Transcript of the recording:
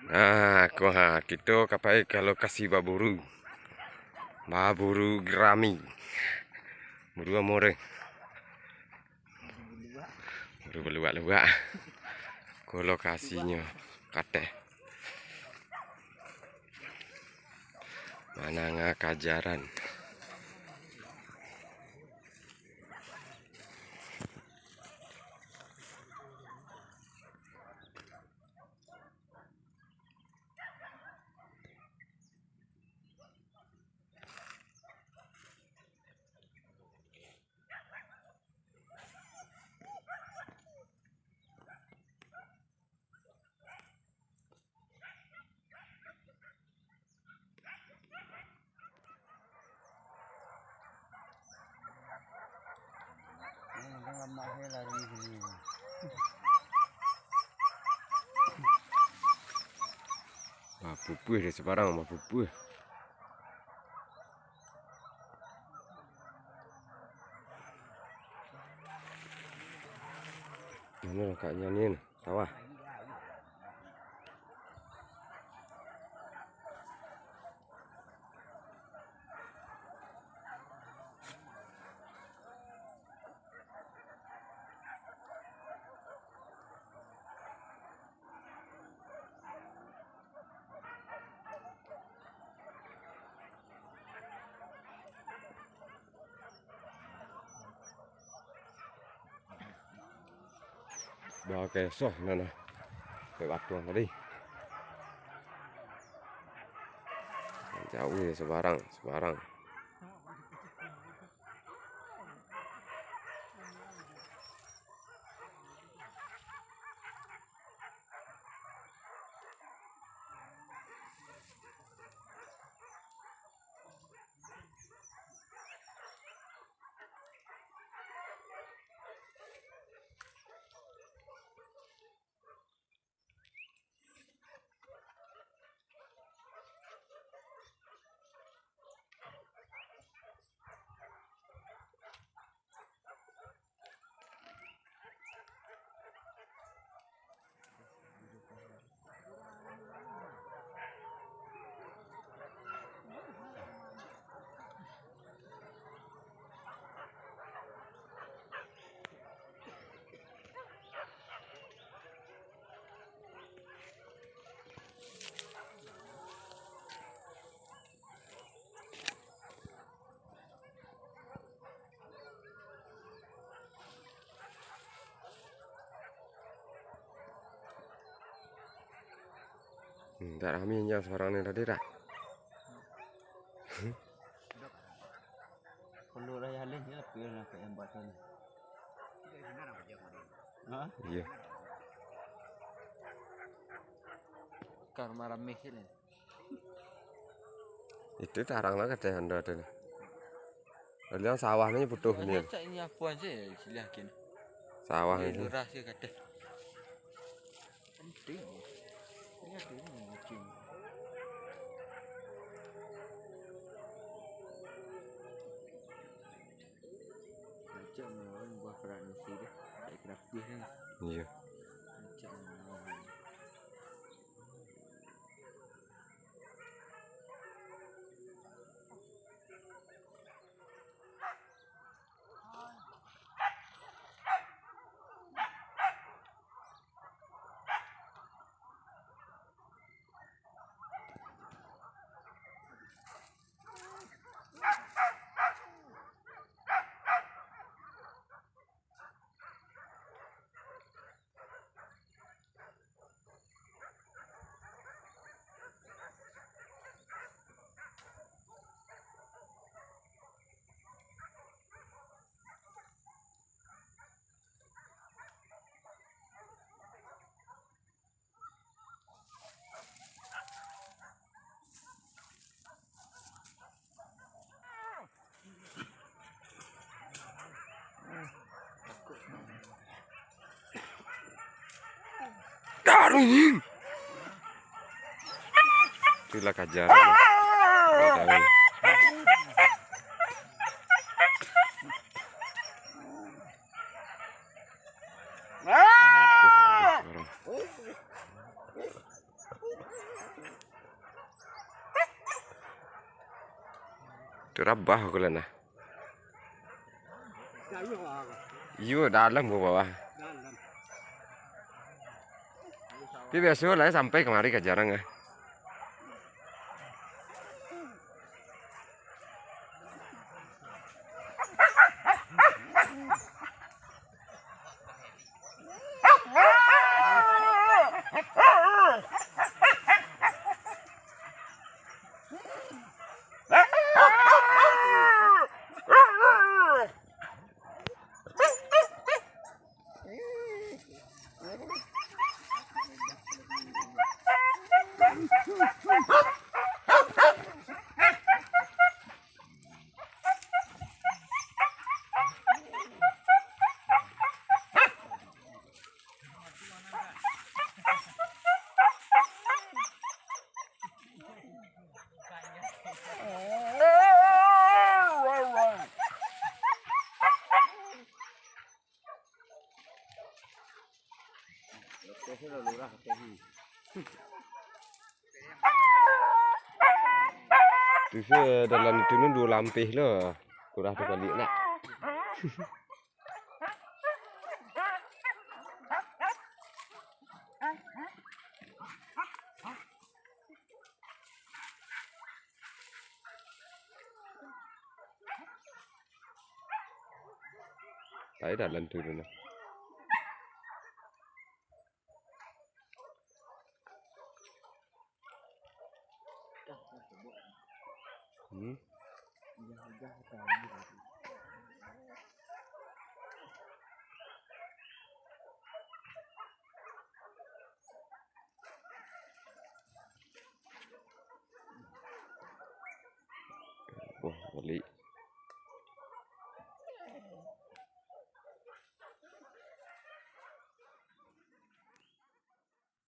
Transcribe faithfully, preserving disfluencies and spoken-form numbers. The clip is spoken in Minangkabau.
Nah, ko ha, kito ka pai ka lokasi baburu. Baburu gerami. Buru amoreng. Buru baluak-luak. Ko lokasinyo kateh. Mananga kajaran. Bapupuih dek sabarang, bapupuih. Mano letaknyo ni, sawah? Bakesoh nan lah. Pek batuang tadi. Jauah ya, sabarang, sabarang. Hmm, tak rami nyo surang ni tadi dak? Perlu lah jalin je lah, pil nak yang buat sana. Ha? Iya. Karma rami sih lah. Itu tarang lah kata anda tu. Bilang sawah ni putuh ni. Cak ini apa aja ya, siliah kin. Sawah ni. Lurah sih kata. Penting. Ini ada ni mungkin. Macam orang buah kerak nasi tu. Tak kira pih kan. Iya. Macam orang. Garing. Itulah kajaran. Tu rabah ko lah nah. Iyo, dalam ko bawah. Tapi biaso lah sampai kamari ka jarang ah. Tu se dalam itu nun duo lampeh lah. Kurang tu kali nak. Pai dalam tu dulu. Hmm. Wah, balik.